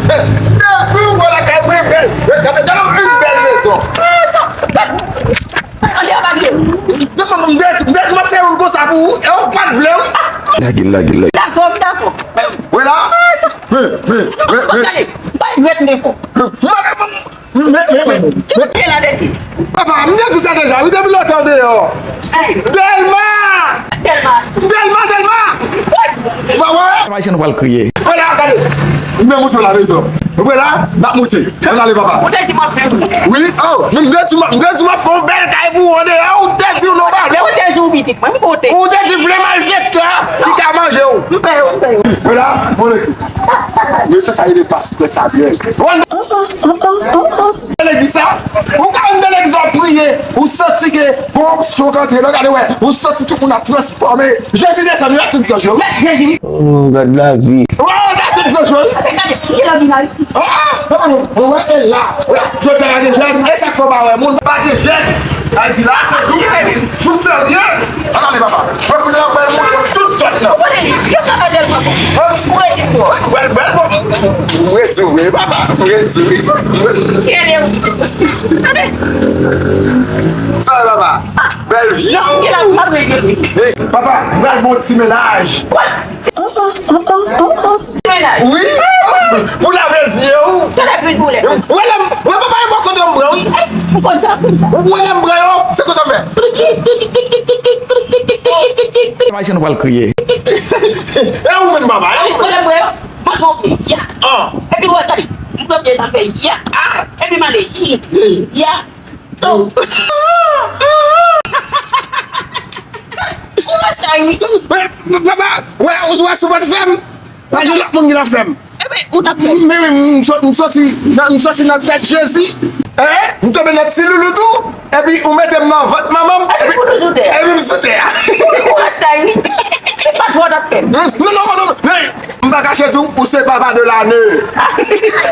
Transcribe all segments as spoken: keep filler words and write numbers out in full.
Dezi, ou wè lakay mwen bèl. Gade, gade yon bèl mezon. Gade, gade. M te di, m te di m ap fè youn konsa pou ou, e ou pa t vle, wi. Lage l, lage l, lage l. Dakò, m dakò. Wè la. Men, men, men, men. Gade, pa regrèt m te fè. Men, men, men, men, men. Ki kote la, Dèlma? Papa, m te di w sa deja, wi, depi lontan deyò. Hey. Dèlma! Dèlma! Dèlma, Dèlma! Ba wè? Ayisyen nou pral kriye. Wè la, gade. M te montre w la, mezon. Wè la, n ap monte. Ann ale, papa. Ou te di m ap fè. Wi, oh, m te di m ap, m te di m ap fè yon bèl kay pou ou andeyò, ou te di w non, pa vle. Ou te di w pitit mwen, m kote. Ou te di vle malfektè ki ka manje w. M pè yo, m pè yo. Wè la, mwen. Mesye sa rele pastè Samuel. Nan legliz sa, ou ka vin nan legliz la, w ap priye, ou santi ke gon onksyon k antre la, gade wè, ou santi tout moun ap transfòme. Jezi desann, wi, ak tout zanj yo. Mèt Jezi, wi. Oh, gad lavi. Oh, gad tout zanj yo, wi. Gade, gade, ki lavi la, wi. Oh, oh, oh, oh, wè, e la. Wè, jodi a pa gen jèn, e sa k fè w pa wè moun, pa gen jèn. Sa di la, se jou, jou ferye. Ann ale, papa. Mwen kounye a pral montre w tout zòn nan. Ou konnen, yo ka pa tèlman bon. Ou redi fò. Mwen, mwen, bon. Mwen redi, wi, papa. Mwen redi, wi. Mwen fyè de ou. Tande. Sa, papa. Bèl vi. Non, ki la, m ap redi. Hey, papa, mwen pral bon ti mennaj. What? Ti mennaj. Wi. Pou lave zye w. Tande kri boulèt. Wè lè m, wè papa e bò kote m pran, wi. Ou konn sa, ou konn sa. Wè lè m pran yo, se konsa m fè. Ayisyen nou pral kriye. E ou menm, papa, e ou menm. Kote m pran yo, mwen pran pye, ya. Ah. Epi wè, tande, m pran pye sa fè, ya. Ah. Epi m ale, yi, ya. Oh. Ou wè sa, wi. Wè, papa, wè, ou wè sou pòt fè m. Pa gen lòt moun ki nan fè m. Ebyen, ou t ap fè m. Men, men, m sot-, m soti nan, m soti nan tèt Jezi. Hein? M tonbe nan ti loulou tou. Epi ou mete m nan vant manman m. Epi, epi pou nou sou tè a. Epi m sou tè a. Ou rasta, wi. Se pa twò t ap fè m. Non, non, non, non. Men, m pa kache sou ou, ou se papa de lane.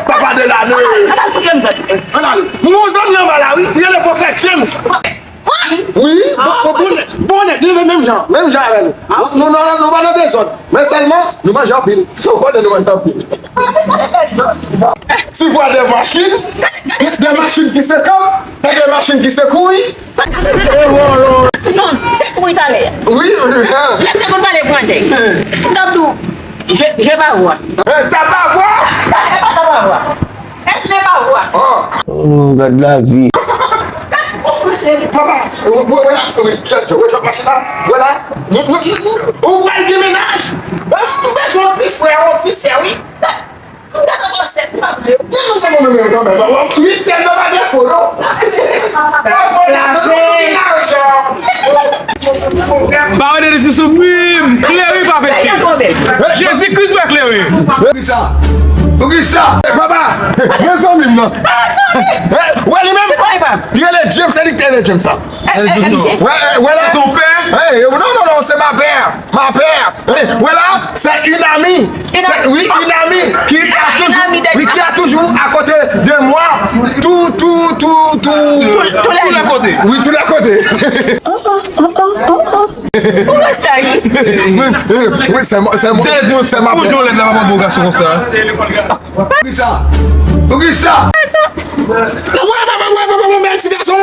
Papa de lane. Ann al koute m sot. Ann al. M gon zanmi anba la, wi. Li rele Pwofèt James. Wi, bon, bon, bon nèg, bon nèg, li leve menm jan, menm jan avè nou. Nou, nou, nou, nou pa nan dezòd, men sèlman, nou manje anpil. Nou konnen nou manje anpil. Tu vois des machines, des machines qui se campent, et des machines qui se courent. Non, se kouri talè. Wi, wi, wi. Lè m te konn pale fransè. M t ap di w, je, je bavwa. Eh, ta bavwa? E pa ta bavwa. Èt ne pa vwa. Oh. Oh, gad lavi. Papa, wè, wè, wè la, wè, wè, wè, wè machin la, wè la. Nou, nou, nou, nou, ou pral gen mennaj. M bezwen yon ti frè, yon ti sè, wi. M dakò pou sèt, m pa vle. Non, non, non, non, non, non, non, non, uityèm nan pa defo, non. Bon, bon, la, se nou ki lajan. M pa wè de ti souf, wi, m klere pa peche. Jezi Kris fè klere. Poukisa? Poukisa? Eh, papa, mezanmi m nan. Eh, wè li menm? Li rele James, se li ki te rele James sa. Wè, wè la. C'est son père? Eh, non, non, non, c'est ma père. Ma père. Eh, wè la, c'est une amie. C'est, oui, une amie qui a toujours, oui, qui a toujours à côté de moi. Tout, tout, tout, tout. Tous les côtés. Oui, tous les côtés. Ou rasta, wi. Wi, wi, se mwen, se mwen, se mwen. Bonjou, lèd la, pa bon gason konsa. Poukisa? Poukisa? Wè, wè, wè, wè, wè, wè, bèl ti gason.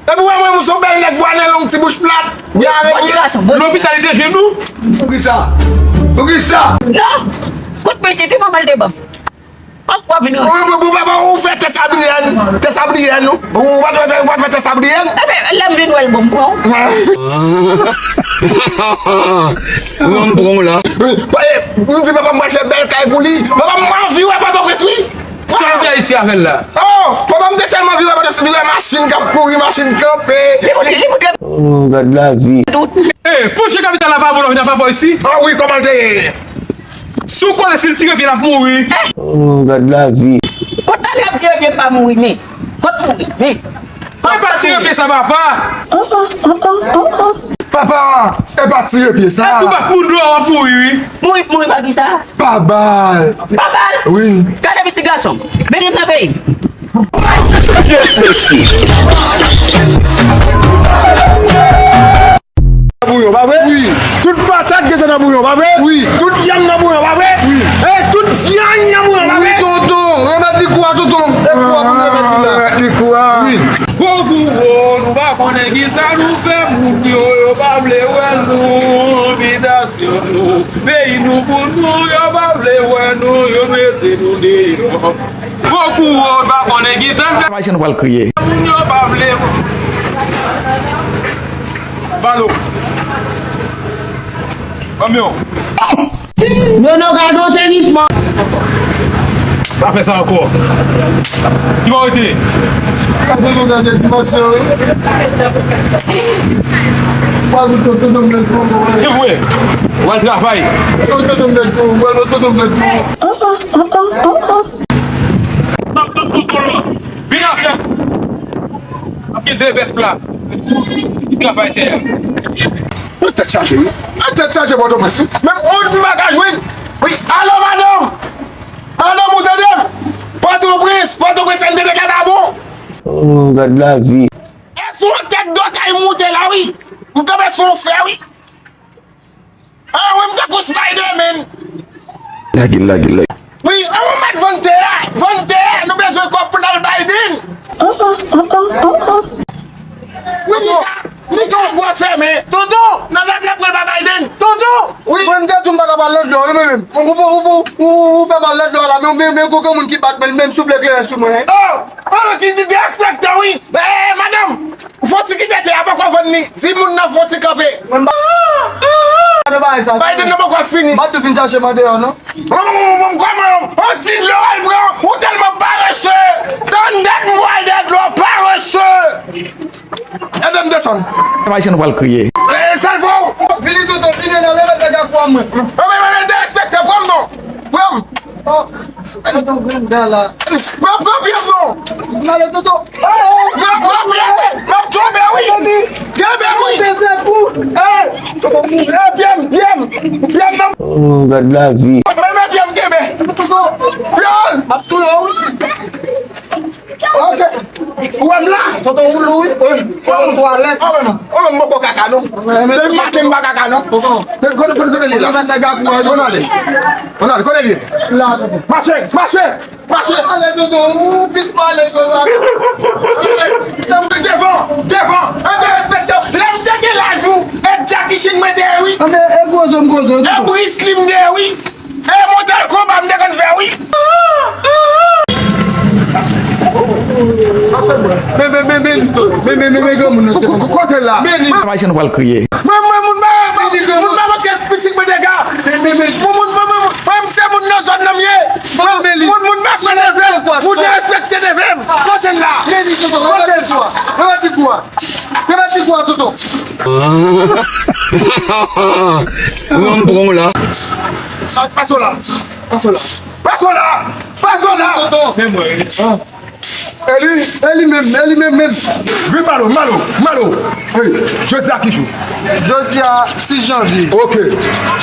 Epi wè, wè, mwen se yon bèl nèg bwa nen long, ti bouch plat. Byen avèk li. Lopital li te jwenn ou? Poukisa? Poukisa? Non. Kout pete, pi manman l te ban m. Ou, ou, ou, ou, ou fè tès A D N, tès A D N, ou, ou pa t fè, ou pa t fè tès A D N. Ebyen, lè m vin wè l bon, m pran w. Ou wè m pran w la. Wi, pa, eh, m di papa m pral fè bèl kay pou li. Papa m anvi wè Pòtoprens, wi. Sa w fè isi avè l la? Oh, papa m te tèlman anvi wè Pòtoprens, li wè machin k ap kouri, machin kanpe. Li montre, li montre. Oh, gad lavi. Eh, poche kapital la pa bon, nan papa isi. Ah wi, kòman l te ye? Si w konnen si l tire pye l ap mouri. Oh, gad lavi. Bon, talè ap tire pye m pa mouri, men. Kot mouri, men. E pa tire pye sa, papa. Papa, e pa tire pye sa. Èske w pa t mouri dlo a, w ap mouri, wi. Mouri, mouri pa kisa? Pa bal. Pa bal? Wi. Gade pitit gason m. Beni m nan peyi m. Yes, mesye. Nan bouyon, pa vre? Wi. Tout patat gentan nan bouyon, pa vre? Wi. Tout yanm nan bouyon, pa vre? Wi. E tout vyann nan bouyon, pa vre? Wi, tonton. Sa nou fè moun yo, yo pa vle wè nou, bitasyon nou, peyi nou pou nou, yo pa vle wè nou, yo mete nou deyò. Bon kou ou pa konnen ki sa n fè. Ayisyen nou pral kriye. Moun yo pa vle. Balo. Anmyon. Nono, gade yon sezisman. Pa fè sa ankò. Ki bò w rete? Gade nou gade dimansyon, wi. Pral tout tout tout tout. E vre. W al travay. Tout tout tout tout. W al tout tout tout tout. Vin avè m. Ap gen de bèf la. Ki travay tè a. Mwen tèt chaje, wi. Mwen tèt chaje Pòtoprens, wi. Menm moun m pa ka jwenn. Wi, alo, madanm. Madanm, ou tande m? Pòtoprens, Pòtoprens, N P P la pa bon. Oh, gad lavi. E sou yon tèt dòkay m moute la, wi. M kanpe sou yon fè, wi. Ah, wi, m tankou Spider-Man. Lage, lage, lage. Wi, an ou mèt vann tè a. Vann tè a, nou bezwen kòb pou n al Biden. Wi, Nika, Nika, gwo fèmen. Tonton! Nan lè m nan pral ba Biden. Tonton! Wi. Mwen, m te di w m pa ka pral lòt lò, wi, men, men. Ou, ou, ou, ou, ou fè mal lòt lò la, men, men, men, gon moun ki bat mwen, menm souple kleren sou mwen, hein. Oh! Oh, ki di derespektan, wi. Eh, madanm! Fò ti kite tè a poko vann li. Di moun nan fò ti kanpe. Mwen ba. Gade bagay sa. Biden nan poko fini. Bat tou vin chache m andeyò non. Mwen, mwen, mwen, mwen, kòman yon ti dlo al pran? Ou tèlman parese. Tann dat m pral de dlo parese. Ede m desann. Ayisyen nou pral kriye. Eh, sèl fwa w. Vini toutou, vini nan leve nèg ak fwa mwen. Mwen, mwen, mwen, derespektan, pran m non. Pran m. Oh, gade yon grenn dan la. Pran, pran pye m non. Gade toto. Pran, pran pye m. M ap tonbe, wi. Kenbe, wi. Hey, hey, pye m, pye m. Pye m nan. Oh, gad lavi. Mwen, mwen, pye m kenbe. Toto. Yo. M ap touye w, wi. Ok. Ou wè m la? Toto ou lou, wi. Ou wè m twalèt. Ou wè m, ou wè m poko kaka, non. Depi maten m pa kaka, non. Kote, kote, kote li la? Ann ale. Ann ale, kote li ye? La, toto. Mache, mache, mache. Ale, toto, ou plis pale ke sa. Devan, devan. Ann derespekte. Lè m te gen laj ou, e Jackie Chan mwen te ye, wi. Ann, e gwo zo m gwo zo, toto. E Bruce Lee m te ye, wi. E Mortal Kombat m te konn fè, wi. Men, men, men, men, men, men, men, men, granmoun nan, se konsa. Kote la? Men li. Ayisyen nou pral kriye. Mwen, mwen, moun pa, moun pa manke pitit mwen dega. Men, men, men. Moun, moun, moun, moun, moun, mwen, se moun nan zòn nan m ye. Men, men li. Moun, moun pa fè neve m. Ou derespekte neve m. Kote l la? Men li, kote l la? Kote l la? Kote l la? Derespekte neve m. Kote l la? Ou wè m pran w la. Pa, pase w la. Pase w la. Pase w la. Pase w la. Tonton. Men mwen. E li? E li menm, e li menm menm. Vin Malo, Malo, Malo. Hey, jodi a ki jou? Jodi a sis janvye. Ok.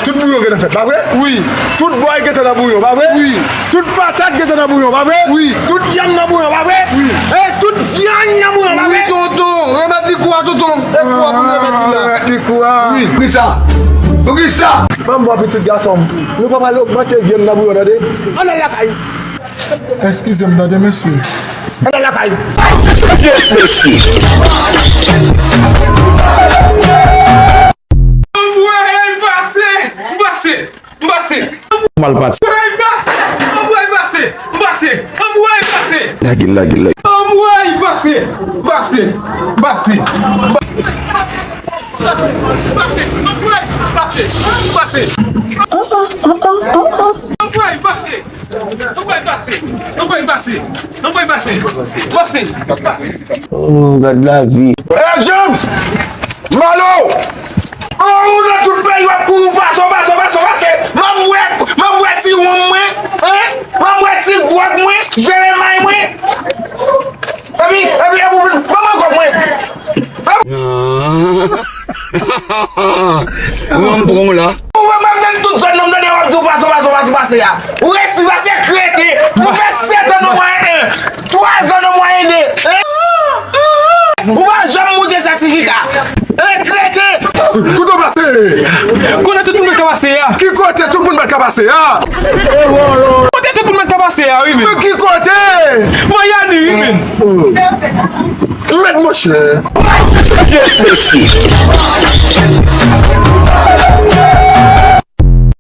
Tout bouyon gentan fèt, pa vre? Wi. Tout bway gentan nan bouyon, pa vre? Wi. Tout patat gentan nan bouyon, pa vre? Wi. Tout yanm nan bouyon, pa vre? Wi. E tout vyann nan bouyon, pa vre? Wi, tonton. Remèt li kou a, tonton. E kou a pou nou remèt li la. Remèt li kou a. Wi. Poukisa? Poukisa? Ban m bwè, pitit gason m. Nou pa pral ogmante vyann nan bouyon, tande? Ann al lakay. Eskize m, tande, mesye. Ann al lakay. Yes, mesye. Anmwey, pase, pase, pase. Mal pati. Anmwey, pase, anmwey, pase, pase, anmwey, pase. Lage, lage, lage. Anmwey, pase, pase, pase. Pase, pase, anmwey, pase, pase. Anmwey, pase. Anmwey, pase, anmwey, pase, anmwey, pase, pase, pase. Oh, gad lavi. Hey, James! Malo! Oh, ou nan tout peyi w ap kouri, pase, pase, pase, pase. M ap bwè, m ap bwè ti wonm mwen, hein? M ap bwè ti gwòg mwen, Jeremay mwen. Epi, epi, epi, ou vin, ban mwen kòb mwen. Ou wè m pran w la. Ou wè m ap vin tout zòn nan m tande w ap di w pase, pase, pase, pase a. Ou resi pase kreten. Ou fè sèt an nan mwayen en. Twa zan nan mwayen de. Hein? Ou pa janm montre sètifika. Hein, kreten. Kote w pase? Kote tout moun ka pase a? Ki kote tout moun ka pase a? Kote tout moun ka pase a, wi, men. Ki kote? Mayani, wi, men. Mèd monchè. Yes, mesye.